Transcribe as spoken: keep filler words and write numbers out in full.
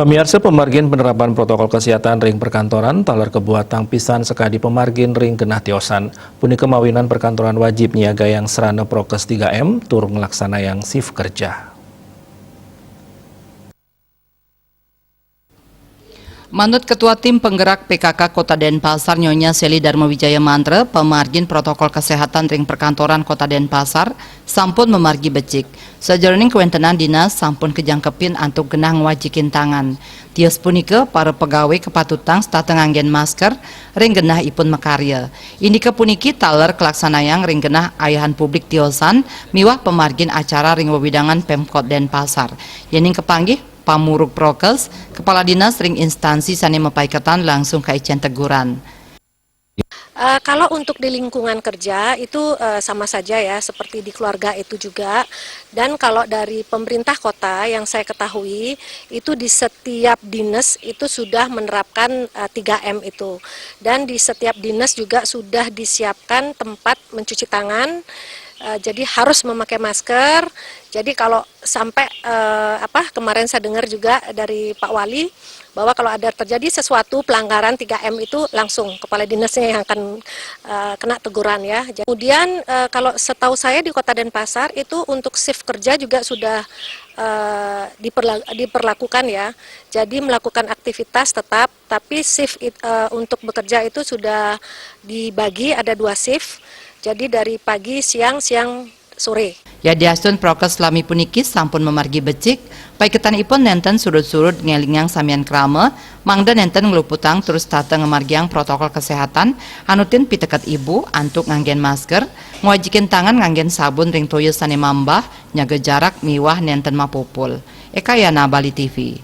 Pemirsa, pemargin penerapan protokol kesehatan ring perkantoran taler kebuatang pisan sakadi pemargin ring genah tiosan. Punika mawinan perkantoran wajib nyiagayang sarana prokes tiga M tur nglaksanayang shift kerja. Manut Ketua Tim Penggerak P K K Kota Denpasar, Nyonya Seli Darmawijaya Mantra, pemargin protokol kesehatan ring perkantoran Kota Denpasar sampun mamargi becik. Sajeroning kawentenan dinas sampun kajangkepin antuk genah ngwajikin tangan. Tios punika, para pegawai kapatutang setata nganggen masker ring genah ipun makarya. Indika puniki taler kalaksanayang ring genah ayahan publik tiosan miwah pamargin acara ring wewidangan Pemkot Denpasar. Yening kapanggih pamurug prokes, kepala dinas ring instansi sane mapaiketan langsung kaicen teguran. Eh, kalau untuk di lingkungan kerja itu, eh, sama saja ya, seperti di keluarga itu juga. Dan kalau dari pemerintah kota yang saya ketahui, itu di setiap dinas itu sudah menerapkan, eh, tiga M itu. Dan di setiap dinas juga sudah disiapkan tempat mencuci tangan, eh, jadi harus memakai masker. Jadi kalau sampai, eh, apa, kemarin saya dengar juga dari Pak Wali bahwa kalau ada terjadi sesuatu pelanggaran tiga M itu langsung kepala dinasnya yang akan, eh, kena teguran ya. Ja-, kemudian, eh, kalau setahu saya di Kota Denpasar itu untuk shift kerja juga sudah, eh, diperla-, diperlakukan ya. Jadi melakukan aktivitas tetap, tapi shift it-, eh, untuk bekerja itu sudah dibagi ada dua shift. Jadi dari pagi, siang, siang, sore. Yadiastun prokes lami puniki sampun mamargi becik, paiketanipun nenten surud-surud ngelingang samian krama, mangda nenten ngluputang tur setata ngamargiang protokol kesehatan, anutin piteket ibu antuk nganggen masker, ngwajikin tangan nganggen sabun ring toya sane mambah, nyaga jarak miwah nenten mapupul. Eka Yana, Bali T V.